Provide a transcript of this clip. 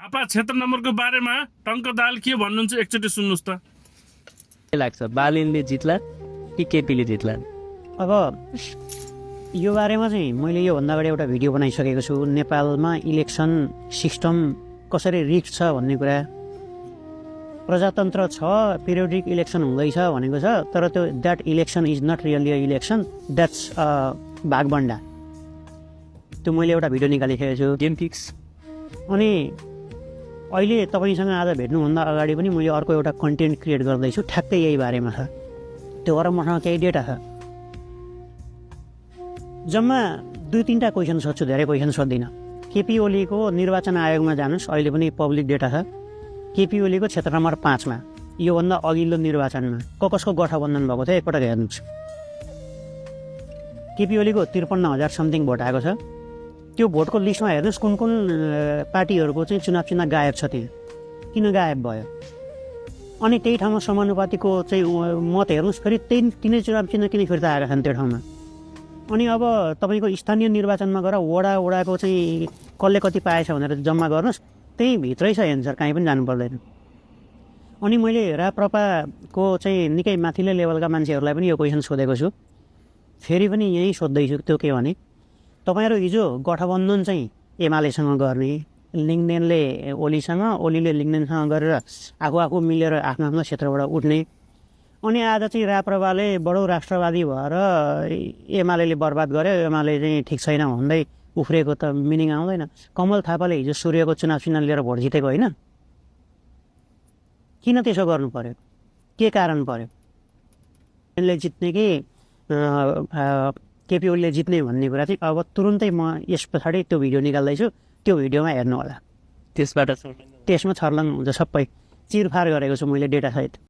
झापा क्षेत्र नम्बरको बारेमा टङ्क दाल के भन्नुहुन्छ एकचोटि सुन्नुहोस् त। के लाग्छ, बालिनले जित्ला कि केपीले जित्ला? अब यो बारेमा चाहिँ मैले योभन्दा अगाडि एउटा भिडियो बनाइसकेको छु। नेपालमा इलेक्सन सिस्टम कसरी रिग्ड छ भन्ने कुरा, प्रजातन्त्र छ, पिरियोडिक इलेक्सन हुँदैछ भनेको छ, तर त्यो that election is not really a election, that's भागभन्डा। त्यो मैले एउटा भिडियो निकालिसकेको छु। Game fix. अनि अहिले तपाईँसँग आज भेट्नुभन्दा अगाडि पनि मैले अर्को एउटा कन्टेन्ट क्रिएट गर्दैछु ठ्याक्कै यही बारेमा छ। त्यो भएर मसँग केही डेटा छ। जम्मा 2-3टा क्वेसन सोध्छु, धेरै क्वेसन सोध्दिनँ। केपी ओलीको निर्वाचन आयोगमा जानुहोस्, अहिले पनि पब्लिक डेटा छ। केपी ओलीको क्षेत्र नम्बर 5 मा योभन्दा अघिल्लो निर्वाचनमा कसको गठबन्धन भएको थियो एकपटक हेर्नुहोस्। केपी ओलीको 53,000 समथिङ भोट आएको छ। त्यो भोटको लिस्टमा हेर्नुहोस् कुन कुन पार्टीहरूको चाहिँ चुनाव चिन्ह गायब छ, त्यहाँ किन गायब भयो। अनि त्यही ठाउँमा समानुपातिको चाहिँ मत हेर्नुहोस्, फेरि तिनै चुनाव चिन्ह किन फिर्ता आएका छन् त्यो ठाउँमा। अनि अब तपाईँको स्थानीय निर्वाचनमा गएर वडाको चाहिँ कसले कति पाएछ भनेर जम्मा गर्नुहोस्, त्यही भित्रै छ एन्सर, कहीँ पनि जानु पर्दैन। अनि मैले राप्रपाको चाहिँ निकै माथिल्लो लेभलका मान्छेहरूलाई पनि यो क्वेसन सोधेको छु, फेरि पनि यहीँ सोध्दैछु। त्यो के भने तपाईँहरू हिजो गठबन्धन चाहिँ एमालेसँग गर्ने, लिङ्गदेनले ओलीसँग, ओलीले लिङ्गदेनसँग गरेर आफू मिलेर आफ्नो आफ्नो क्षेत्रबाट उठ्ने, अनि आज चाहिँ राप्रपाले बडो राष्ट्रवादी भएर एमाले बर्बाद गर्यो, एमाले चाहिँ ठिक छैन भन्दै उफ्रिएको त मिनिङ आउँदैन। कमल थापाले हिजो सूर्यको चुनाव चिन्ह लिएर भोट जितेको होइन, किन त्यसो गर्नु पर्यो, के कारण पर्यो? यसले जित्ने कि केपी ओलीले जित्ने भन्ने कुरा चाहिँ अब तुरुन्तै म यस पछाडि त्यो भिडियो निकाल्दैछु, त्यो भिडियोमा हेर्नु होला। त्यसबाट त्यसमा छर्लङ हुन्छ, सबै चिरफार गरेको छु मैले डेटा सहित।